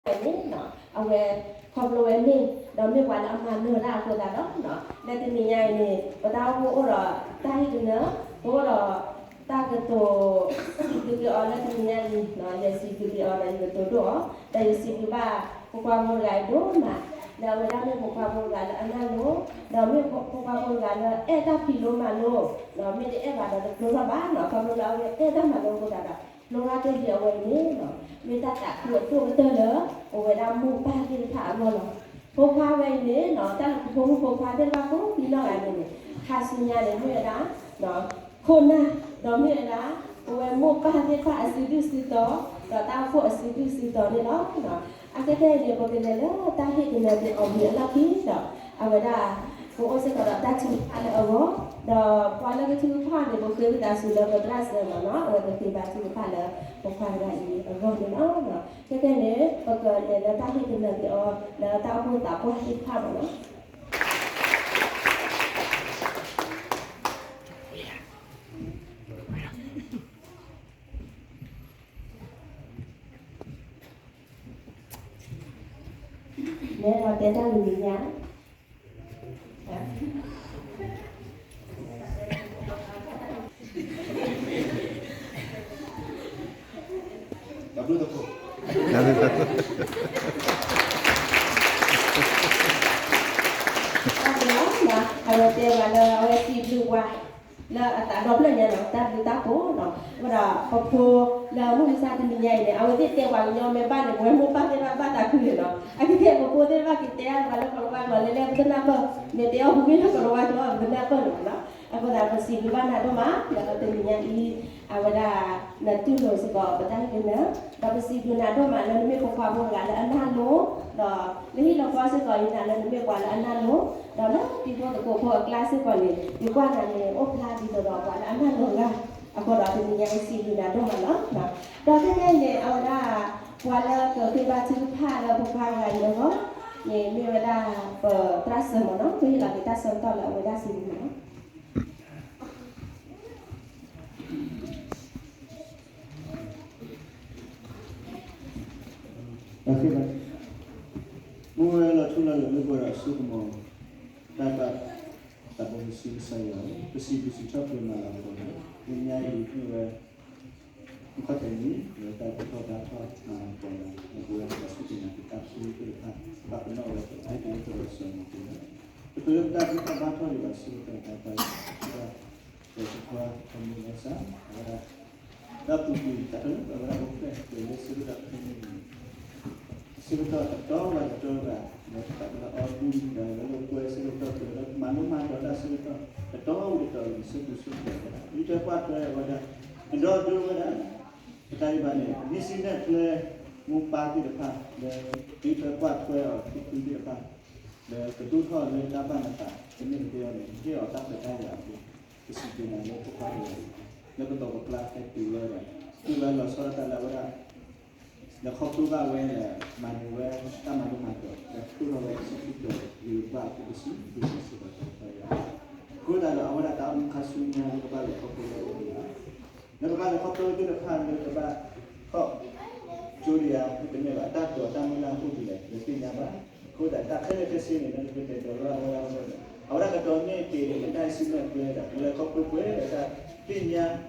န့ၣ် အဝဲခီဖျိဝဲမ့ၢ် ဒီးမ့ၢ်ပှၤလၢအမၤနၢၤတၢ်အဃိသတးဒီး လၢတနံၤညါအံၤန့ၣ် ပတၢ်အိၣ်ဖှိၣ်အိၣ်ဒီးတၢ်ဟ့ၣ်ကနၢ ပအိၣ်ဒီး တၢ်ကတိၤ စံးဘျုးက့ၤအီၤလၢတနံၤညါအံၤ ယစံးဘျုးက့ၤအီၤဒီးယကတိၤဒိၣ်အီၤ ဒီးယစံးဘျုးဘၣ်ဖိခွါဖိတဂၤအံၤဒိၣ်မး လၢအဝဲဒၣ်မ့ၢ်ဖိခွါဖိတဂၤလၢအနၢ်လိၤ ဒီးမ့ၢ်ဖိခွါဖိတဂၤလၢအဲၣ်တၢ်ဖံးလိမၤလိ ဒီးမ့ၢ်တအဲၣ်ဘၣ်ဒီးတဖျိထီၣ်ဘၣ်နီၤ ခီဖျိလၢအဝဲအဲၣ်တၢ်မၤလိအဃိသတးဒီး ဖျိထီၣ်တ့ၢ်လံအဝဲအံၤန့ၣ် မ့ၢ်တၢ်သးခုအဒိၣ်ကတၢၢ်လၢ ပဝဲဒၣ်မိၢ်ပၢ်သ့ၣ်တဖၣ်အဂီၢ်လီၤ. ဖိခွါဝဲအံၤန့ၣ် တၢ်လၢပဖိမုၣ်ဖိခွါသ့ၣ်တဖၣ်ကိးဒံနီၢ်ဂၤန့ၣ်န့ၣ် ခါဆူညါန့ၣ် မ့ၢ်ဝဲဒၣ် ခိၣ်နၢ် ဒီးမ့ၢ်ဝဲဒၣ် ပဝဲမိၢ်ပၢ်သ့ၣ်တဖၣ်အစုဒုၣ်စုတီၤ ဒီးတၢ်အိၣ်ဖှိၣ်အစုဒုၣ်စုတီၤန့ၣ်လီၤ. အခဲအံၤန့ၣ် ပကလဲၤလၢတၢ်ဟ့ၣ်ကနၢၤက့ၤအီၤဝံၤအလီၢ်ခံဒီး အဝဲဒၣ် ပအိၣ်စ့ၢ်ကီးဒီးတၢ်ထုကဖၣ်လၢအဂီၢ် ဒီးပှၤလၢကထုကဖၣ်န့ၣ် ပဃ့ဝံသးစူၤလၢပသရၣ်စၢၤမးနီၤ အဝဲကဃ့ဘါထုကဖၣ်လၢ ပခွါတဂၤအံၤအဂီၢ်န့ၣ်လီၤ. ခဲကနံၣ်န့ၣ် ပကလဲၤလၢတၢ်ဟ့ၣ်ကနၢၤက့ၤအီၤ လၢတၢ်အိၣ်ဖှိၣ်သးပှၢ်သ့ၣ်တဖၣ်မးနီၤ လဲၤဒီးတဲတၢ်လံၤညါ တၢ်ဘျုးတခိၣ် တၢ်ဘျုးလီၤ အဝဲတဲဝဲလၢအဝဲစံးဘျုးဝဲ လၢအသးဒီဖျၢၣ်ညါနီၤ တၢ်ဘျုးတၢ်ဖှိၣ်နီၤ အဃိဒီးပဖိလၢမုၢ်မဆါတနံၤညါအံၤန့ၣ် အဝဲသ့ၣ်တဲပှၤကညီမ့ၢ်ဘၣ်န့ၣ် ပဝဲမိၢ်ပၢ်သ့ၣ်တဖၣ်ဘၣ်သးခုန့ၣ်နီၤ အခဲကနံၣ်ပဖိသ့ၣ်တဖၣ်ကတဲအါပှၤလၢကီၢ်လီၤဝါကျိာ်လဲၣ်လဲၣ် ပတနၢ်ပၢၢ် မ့ၢ်တဲအီၣ်ဟူမ့ၢ်လၢကီၢ်လီၤဝါကျိာ် ပတနၢ်ပၢၢ်န့ၣ်မးနီၤ အဃိသတး ပစံးဘျုးဘၣ်နၤဒိၣ်မး လၢတနံၤညါအံၤ အဝဲဒၣ် နတူၢ်လိာ်စ့ၢ်ကီးပတၢ်ဟ့ၣ်ကနၢၤ ဒီးပစံးဘျုးနၤဒိၣ်မးလၢနမ့ၢ်ဖိခွါဖိတဂၤလၢအနၢ်လိၤ ဒီးလၢဟံၣ်လီၤပှီၢ်စ့ၢ်ကီး ယနာ်လၢနမ့ၢ်ပှၤလၢအနၢ်လိၤ ဒီးလၢတံၤဖိသကိးဖိအကျါစ့ၢ်ကီးန့ၣ် ယကွၢ်နၤန့ၣ် အိၣ်ဖျါဒ်သိးဒီးပှၤလၢအနၢ်လိၤတဂၤ အဃိဒီးတနံၤညါအံၤစံးဘျုးနၤဒိၣ်မးလီၤ. ဒီးခဲကနံၣ်န့ၣ် အဝဲဒၣ် ပှၤလၢကဃ့ဘါထုကဖၣ်လၢဖိခွါတဂၤအံၤအဂီၢ်န့ၣ် မ့ၢ်ဝဲဒၣ်ပသရၣ်စၢၤမးနီၤ ပဟ့ၣ်လီၤက့ၤတၢ်ဆၢကတီၢ်လၢအဝဲဒၣ်စံးဘျုးမးနီၤ ပဃ့ဘါထုကဖၣ်, မုၢ်ဝဲလီၤထူလီၤယိာ်မ့ၢ်ပှဲၤဒီးအစိကမီၤ, တၢ်ဘၣ်သးဘိယစံးကစၢ်ယွၤ, ပစံးဘျုးစံးထီၣ်ပတြၢၤနၤလီၤ. တနံၤညါအံၤမ့ၢ်ဝဲ မုၢ်ခီၣ်ထံးနံၤ လၢတၢ်ဘူၣ်ထီၣ်ဘါထီၣ်နၤလီၤ. ပဝဲဒၣ်ပှၤစူၢ်က့ၤနာ်က့ၤတၢ်ဖိသ့ၣ်တဖၣ် ပာ်ပနီၣ်ဝဲပဟဲက့ၤလၢပဂီၢ်စီၤမၤကဲ, ပတုၤလၢပတၢ်ဘူၣ်ထီၣ်ဘါထီၣ်ဒံးဘၣ်ဆၢကတီၢ် တၢ်ပၢ် ပဖိခွါ ပမိၢ်လီၤစၢ် အဝဲဒၣ် ဒီးပူၤကွံာ်တၢ်ကလုၢ် အဝဲဒၣ်အိၣ်ဖျဲၣ်လၢဆၢကတီၢ်တနံၤန့ၣ်, ဆၢကတီၢ်တတီၤဘၣ်တတီၤဘၣ် လၢပသးလၢအီၣ်ဘူၣ်ဒီးလၢပှဲၤဆၢကတီၢ် ပလၢမၤလိမၤဒိးတၢ်ဆၢကတီၢ် တတီၤဝံၤတတီၤ ဆိၣ်ဂ့ၤဆိၣ်ဝါဝဲဒၣ် ဒ်တဲပှၢ်ထွဲဝဲဒၣ် ကဒီဒိဝဲဒၣ် ပတၢ်ဂံၢ်ဘါန့ၣ် မ့ၢ်စံၣ်နဲၣ်ကျဲ မိၢ်ပၢ်သ့ၣ်တဖၣ် လၢဒ်တဲပှၢ်ထွဲအီၤသ့ၣ်တဖၣ် လၢကဒိၣ်ထီၣ်လၢတၢ်ဘၣ်နသး ကမ့ၢ်ကတဲအီၤန့ၣ် ဟ့ၣ်အီၤတၢ်ခွဲးတၢ်ယာ်အဃိ ပစံးဘျုးနၤလၢဖိခွါတဂၤအံၤ လၢပဒီးပကျါဟဲတုၤဝဲဒၣ် တုၤဝဲလီၤဆီဒၣ်တၢ်လၢအဝဲဒၣ် လဲၤခီဖျိဘၣ်ဝဲဒီး မၤန့ၢ်ဝဲတၢ်မၤလိမၤဒိး ဒီးခီဖျိထီၣ်ဝဲတဆံခံတီၤ ဂ့ၤဘၣ်အဃိ ပစံးဘျုးစံးထီၣ်ပတြၢၤယွၤ အဃိသတးဒီး အဝဲဒၣ်တၢ်အိၣ်မူခါဆူညါလၢကဘၣ်လဲၤခီဖျိဝဲအိၣ်ဝဲဒၣ် လၢကဘၣ်လဲၤခီဖျိသ့ၣ်တဖၣ်လၢကဘၣ်ထီၣ် ကၠိဒံးဧါ မ့တမ့ၢ်ဘၣ် တၢ်တိာ်တၢ်မုၢ်လၢ်အိၣ်ဒံးလဲၣ် တသ့ၣ်ညါဘၣ်. အဃိသတး တၢ်ခဲလၢာ်ခဲဆ့န့ၣ် လၢကကတဲာ်ကတီၤလၢအဝဲဒၣ်အဂီၢ်န့ၣ် အဝဲဒၣ်ကတီၤန့ၢ်က့ၤ တၢ်စံၣ်ညီၣ်ပှဲၤဒီး လဲၤခီဖျိပှဲၤဒီးတၢ်သ့ၣ်ညါအမုာ်န့ၣ်အဃိဒီး တၢ်သ့ၣ်ညါလဲၤ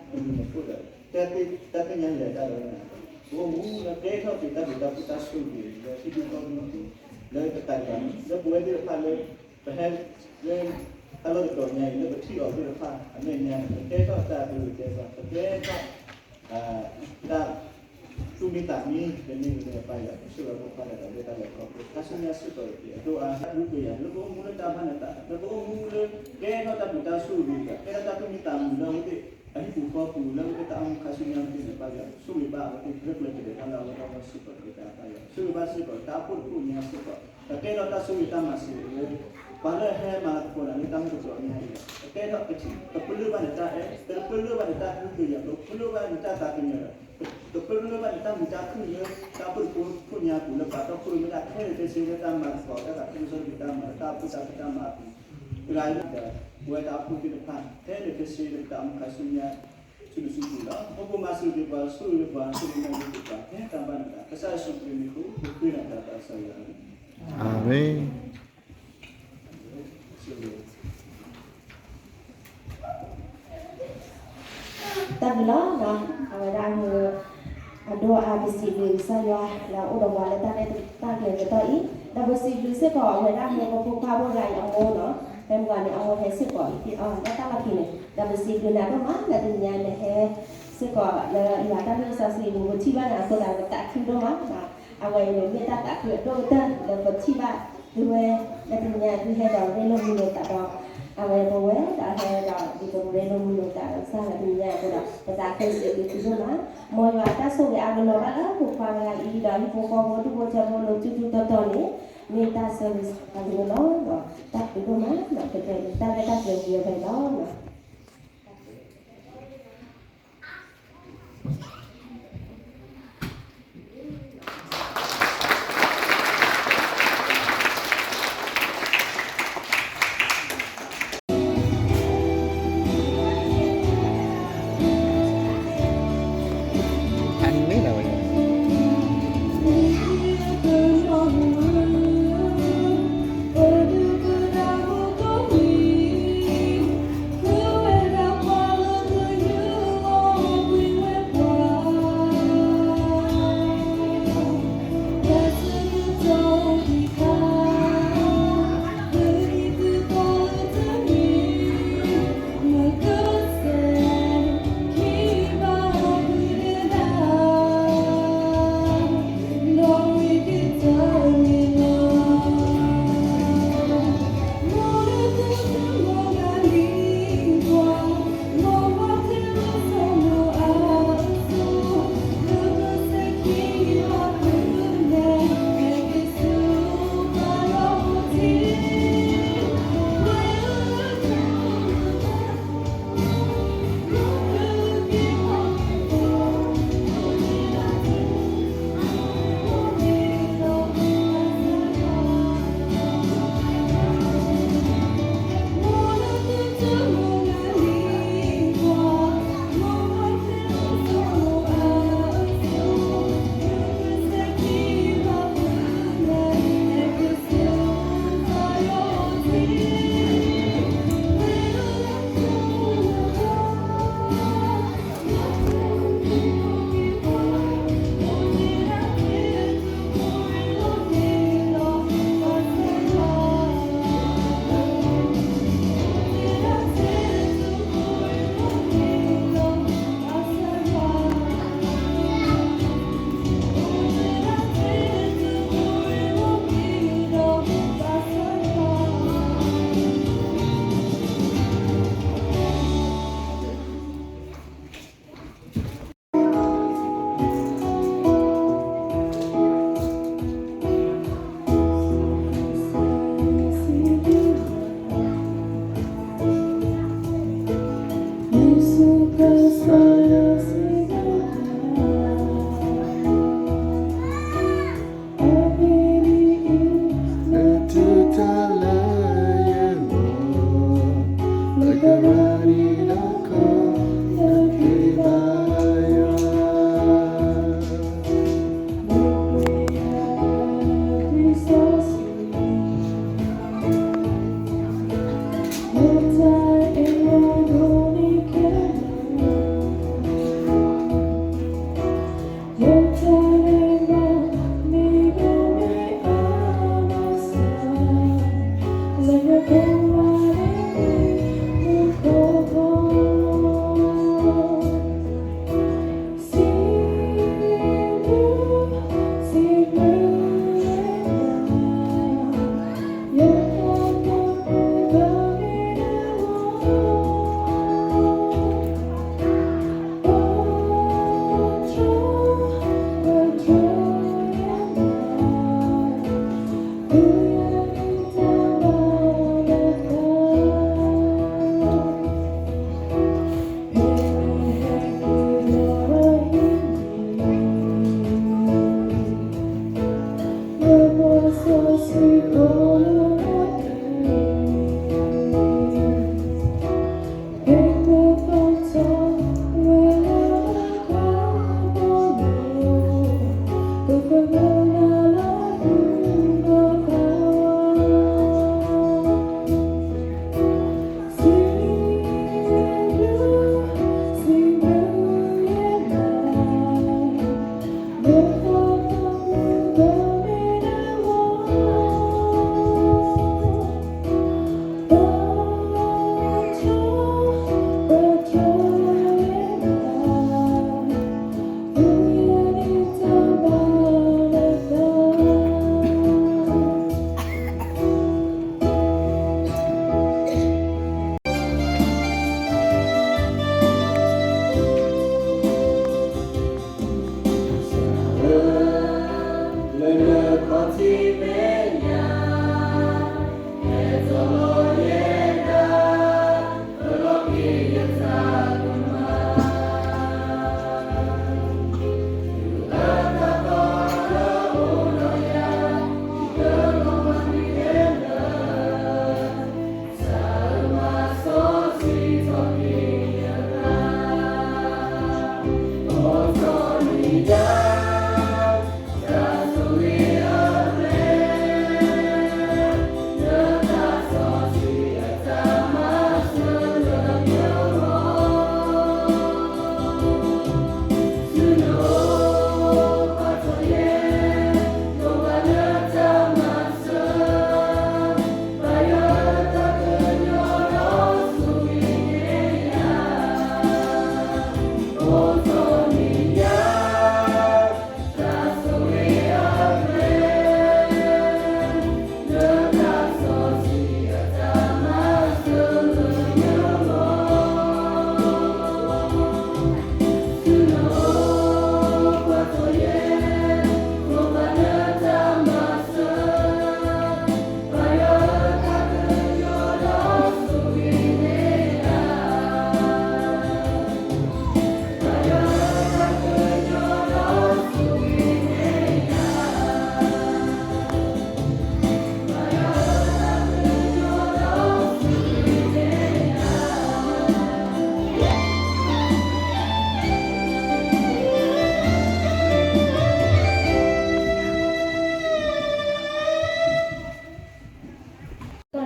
တၢ်လီၤဝဲန့ၣ် ပအိၣ်မူလၢကဲထီၣ်က့ၤတၢ်ဘျုးတၢ်ဖှိၣ်တၢ်ဆိၣ်ဂ့ၤ လၢဟံၣ်ဒူၣ်ဃီဒူၣ် လၢပတၢ်တဂၤန့ၣ် လၢပဝဲသ့ၣ်တဖၣ်လၢ ပဟဲလၢ တၢ်လီၢ်တတီၤညါအံၤ လၢပထံၣ်အီၤသ့ၣ်တဖၣ် အမဲာ်ညါန့ၣ် ပကဲထီၣ်တၢ်အဒိအတဲာ်ဘၣ် ပကဲထီၣ် တၢ်သူၣ်မံသးမံ တနံၤန့ၣ် ပၢ်ယွၤ ဆိၣ်ဂ့ၤဖိခွါတဂၤဒီး လၢတၢ်လဲၤခီဖျိ ခါဆူညါစ့ၢ်ကီးတက့ၢ် အဒိအါ တၢ်ဒုးပယၤ လၢပအိၣ်မူလၢတၢ်ဘၣ်နသး လၢပအိၣ်မူလၢ ကဲထီၣ်တၢ်ဘျုးတၢ်ဆိၣ်ဂ့ၤ ကဲထီၣ်တၢ်သူၣ်မံသးမံလၢအဝဲသ့ၣ် အဟံၣ်ပူၤဃီပူၤ လၢအဝဲသ့ၣ်တၢ်အိၣ်မူခါဆူညါသ့ၣ်န့ၣ် ပၢ်ယွၤ ဆိၣ်ဂ့ၤဘၣ်အဝဲသ့ၣ် လၢပျၢၤကလဲၤတၢ်လၢအဝဲသ့ၣ်စ့ၢ်ကီးတက့ၢ် ပၢ်ယွၤ ဆိၣ်ဂ့ၤဘၣ်စ့ၢ်ကီး တၢ်အိၣ်ဖှိၣ်တဖုညါစ့ၢ်ကီး ကကဲထီၣ်တၢ်ဆိၣ်ဂ့ၤတၢ်မၤစၢၤလၢ ပှၤလၢအဟဲမၤလၤကပီၤနၤလၢတၢ်မုၢ်ကတီၢ်အညါအံၤ ကကဲထီၣ်ကထံၣ် ကပလၢၢ်ဘၣ်န့ၣ်တၢ်အဲၣ် ကပလၢၢ်ဘၣ်န့ၣ်တၢ်ဒုးပယၤ ကပလၢၢ်ဘၣ်န့ၣ်တၢ်သးကညီၤဒီး ကပလၢၢ်ဘၣ်န့ၣ်တၢ်မုာ်တၢ်ခုၣ်လၢ တၢ်အိၣ်ဖှိၣ်တဖုညါအပူၤ လၢပှၤတီခိၣ်ရိၣ်မဲဒၣ်ခဲလၢာ်ခဲဆ့လၢတၢ်မၤသကိးတၢ်သးခုကစီၣ်တၢ်မၤ တၢ်အိၣ်ဖှိၣ်တၢ်ဖံးတၢ်မၤအပူၤ တဂၤလၢ်ဒီး ပဝဲတၢ်အိၣ်ဖှိၣ်သ့ၣ်တဖၣ် ခဲလၢာ်ခဲဆ့လၢပတၢ်အိၣ်မူခါဆူညါ ဆူနစုပူၤလီၤ. အိၣ်ဘှံးမၤစၢၤက့ၤပှၤ ဆိၣ်ဂ့ၤပှၤ ဆိၣ်ဂ့ၤမၤဂ့ၤက့ၤပှၤ ဖဲတၢ်ဘၣ်နသး ကစၢ်ယ့ၣ်ၡူးခရံာ်မံၤအဃိ ပဃ့နၤတၢ် အၤမ့ၣ်. တၢ်ဘျုးလီၤ. အဝဲဒၣ်မ့ၢ် အဒိအါ ပစံးဘျုးကစၢ်ယွၤ လၢအအိၣ်ဒီးပှၤလၢတၢ်ရဲၣ်တၢ်ကျဲၤကတီၢ်အံၤ, ဒီးပစံးဘျုးစ့ၢ်ကီး အဝဲဒၣ်မ့ၢ်ပဖိခွါဖိတဂၤအံၤအမိၢ်နီၤ, ဖဲမုၢ်ဂီၤန့ၣ် အမိၢ်ဟဲစ့ၢ်ကီး အီၣ်တၢ်လီၢ်ခံန့ၣ်, ဒီးပစံးဘျုးနၤဒိၣ်မး လၢတနံၤညါန့ၣ်ဟဲစ့ၢ်ကီးလၢယွၤတၢ်မ့ၢ်စီဆှံ ပထံၣ်ဘၣ်နၤအဃိသတး ပသးခုဒိၣ်မး. အဝဲအံၤန့ၣ်မ့ၢ်တၢ်သးခုအဒိၣ်ကတၢၢ်လၢပထံၣ်ဘၣ်သုဝဲ လၢတနံၤညါ သုဟဲဒီးရ့လိာ်မုာ်လိာ်သးဒီး အဝဲပဝဲဒီးဟဲဒီးဒ်သိးပရ့လိာ်မုာ်လိာ်သးဒီးကစၢ်လၢတနံၤညါအဃိဒီး ပသးခုစံးဘျုးသုဒိၣ်မး. မ်ယွၤအတၢ်ဆိၣ်ဂ့ၤအါကလီၤဘၣ်လၢဖိခွါတဂၤအံၤဒီး ဟံၣ်ဖိဃီဖိဒူၣ်ဖိထၢဖိလိၤ ထူထူတီတီန့ၣ် မ့ၢ်တၢ်ဆၢဂ့ၤဆၢဝါလီၤ. တၢ်ဘျုးဒိၣ်မး ကတဲာ်တၢ်ရဲၣ်တၢ်ကျဲၤဝံၤအဝဲလီၤ.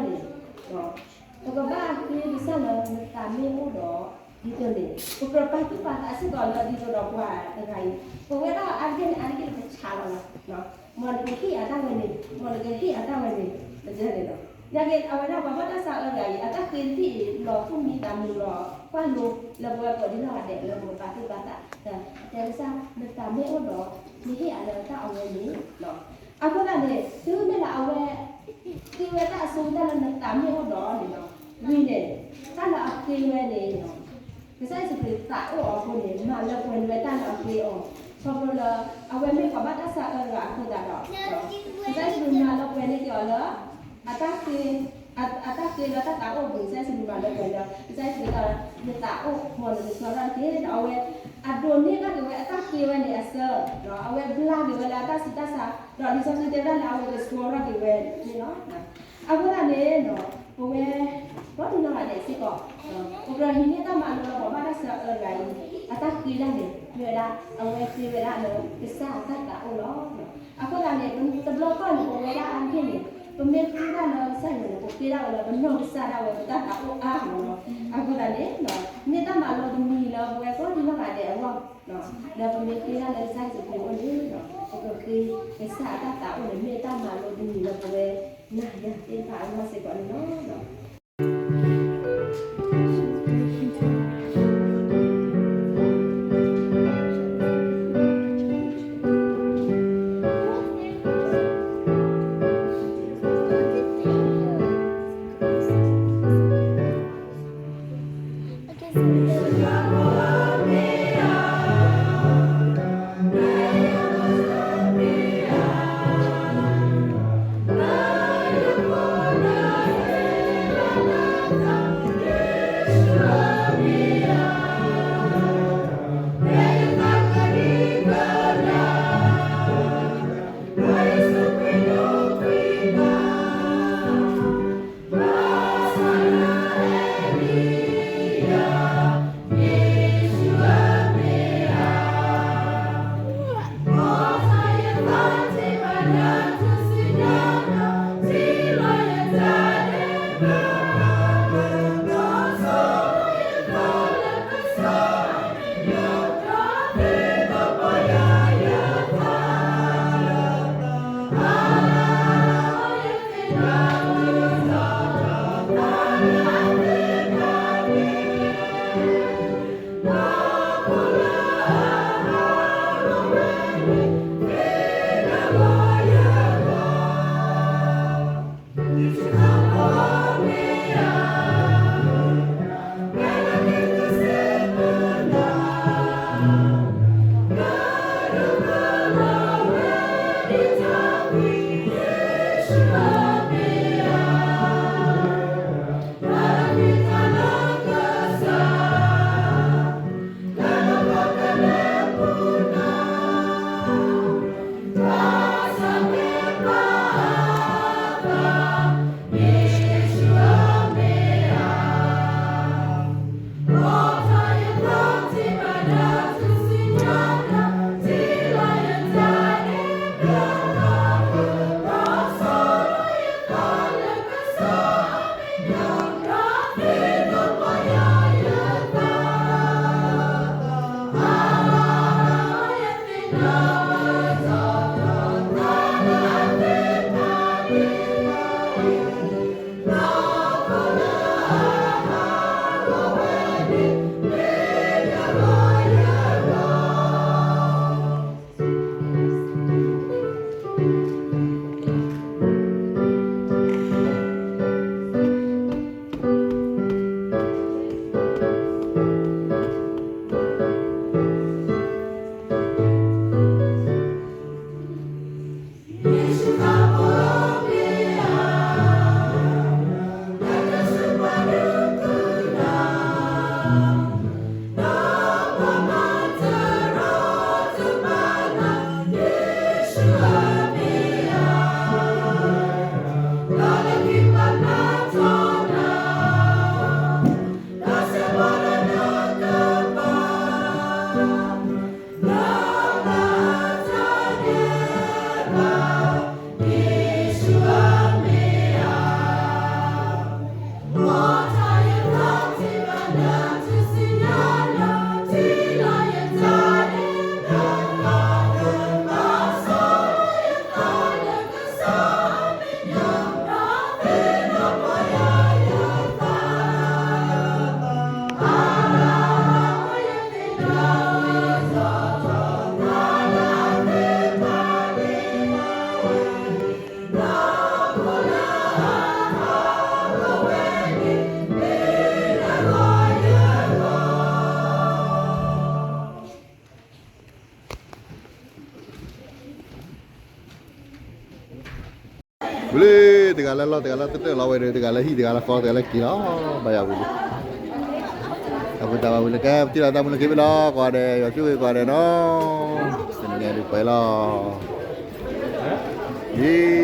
န့ၣ်, ပကဘၣ်ဃ့ကစၢ်လၢနသးမ့ၢ်အိၣ်ဒီး ဒ်သိးန့ၣ် ပကြၢးပာ်သူၣ်ပာ်သးစ့ၢ်ကီးလၢဒ်သိးဒီးပှၤတဂၤအံၤ, ပဝဲဒၣ်အါတက့ၢ်န့ၣ် အါတက့ၢ်န့ၣ် ပဆးလီၤလီၤ. မ်နကဟ့ၣ်အတၢ်ဝဲန့ၣ်, မ်နကဟ့ၣ်အတၢ်ဝဲန့ၣ်, ပတဲန့ၣ်လီၤ. နာ်က့ အဝဲဒၣ်ပှၤဘၣ်တၢ်ဆါအၢတဂၤအံၤ အတၢ်ဃ့တထံၣ်အံၤ လီၤသူၣ်မံသးမုာ်လီၤကွၢ်လိ လၢပဝဲကိးဒံနီၢ်ဂၤဒဲးလၢပကပာ်သူၣ်ပာ်သး, တဲကစၢ် နသးမ့ၢ်အိၣ်ဒီး နဟ့ၣ်အီၤလၢတၢ်အဝဲန့ၣ်လီၤ. အဃိသတးန့ၣ် တုၤမ့ၢ်လၢအဝဲ ဃ့ဝဲတၢ်အဆိကတၢၢ်လၢနသးမ့ၢ်အိၣ်ဒီးန့ၣ်လီၤ, ဝံၤန့ၣ် တၢ်လၢအဃ့ဝဲန့ၣ် ကစၢ်ယ့ၣ်ၡူးခရံာ်သးအိၣ်အီၤအဃိန့ၣ် မၤလၢပှဲၤန့ၢ်ဝဲတၢ်လၢအဃ့အီၤ, ခီဖျိလၢ အဝဲမ့ၢ်ပှၤဘၣ်တၢ်ဆါအၢတဂၤအဃိသတးဒီး ကစၢ်ယ့ၣ်ၡူးခရံာ်မၤလၢပှဲၤန့ၢ်က့ၤအီၤလၢ အတၢ်ဃ့, အတၢ်ဃ့လၢတၢ်သးအိၣ်အပူၤ ကစၢ်ယ့ၣ်ၡူးခရံာ်မၤလၢပှဲၤလၢ ကစၢ်ယ့ၣ်ၡူးခရံာ်တၢ်လၢ နသးအိၣ် မ်နကဆှီထီၣ်တက့ၢ်. ဒီးအဝဲ အဒိးန့ၢ်ဘၣ်က့ၤဝဲအတၢ်ဃ့ဝဲန့ၣ်အဆၢ, အဝဲဘျါက့ၤဝဲလၢအတၢ်ဆူးတၢ်ဆါ, ဒီးလံာ်စီဆှံတဲဝဲဒၣ်လၢအဝဲကဆှီထီၣ်က့ၤဝဲန့ၣ်လီၤ. အဃိသတးန့ၣ် ပဝဲ ကိးဒံနီၢ်ဂၤဒဲးစ့ၢ်ကီး ပကြၢးဟံးန့ၢ်တၢ်မၤလိလၢပှၤဘၣ်တၢ်ဆါအၢတဂၤအံၤ အတၢ်ဃ့ဒၣ်န့ၣ် မ့ၢ်ဝဲဒၣ် အဝဲဃ့ဝဲဒၣ်လၢကစၢ်အတၢ်သးအိၣ်လီၤ. အဃိသတးန့ၣ် တဘျီဃီန့ၣ် ပဝဲဒၣ်အါတက့ၢ်န့ၣ် ပမ့ၢ်ဃ့ဒၣ်လၢကစၢ်ယွၤန့ၣ် ပဃ့ဒၣ်ဝဲလၢပနီၢ်ကစၢ်ဒၣ်ဝဲ ပတၢ်သးအိၣ်အါမးလီၤ. အဃိသတးန့ၣ် မ့ၢ်တၢ်မၤလိတမံၤလၢပဝဲကိးဒံနီၢ်ဂၤဒဲးအဂီၢ် လၢပမ့ၢ်ဃ့ဒၣ်လၢကစၢ်ယ့ၣ်ၡူးခရံာ်အအိၣ်န့ၣ် ပကဃ့ကစၢ်အတၢ်သးအိၣ်န့ၣ် မ့ၢ်တၢ်မၤလိတမံၤလၢပဝဲနၤယၤသ့ၣ်တဖၣ်အဂီၢ်စ့ၢ်ကီးန့ၣ်လီၤ. ဝံၤလံ, တဂၤလၢလီၢ် တဂၤလၢတၢၢ်လီၤဝဲဒီး တဂၤလၢဟံၣ် တဂၤလၢဃီ တဂၤလၢက့ၤလီၤ. ဘၣ်ယၤဝံၤလံ, အပူၤတၢ်ဘၣ်ဝံၤလံ ကဲ ပထံၣ်လီၤတၢ်မုၢ်လၢ်ခံဘ့ၣ်လီၤ ကိးဂၤဒဲး ယွၤဆိၣ်ဂ့ၤကိးဂၤဒဲးနီၤ, တနံၤညါဒုးပှဲၤလီၤ, ယံၤ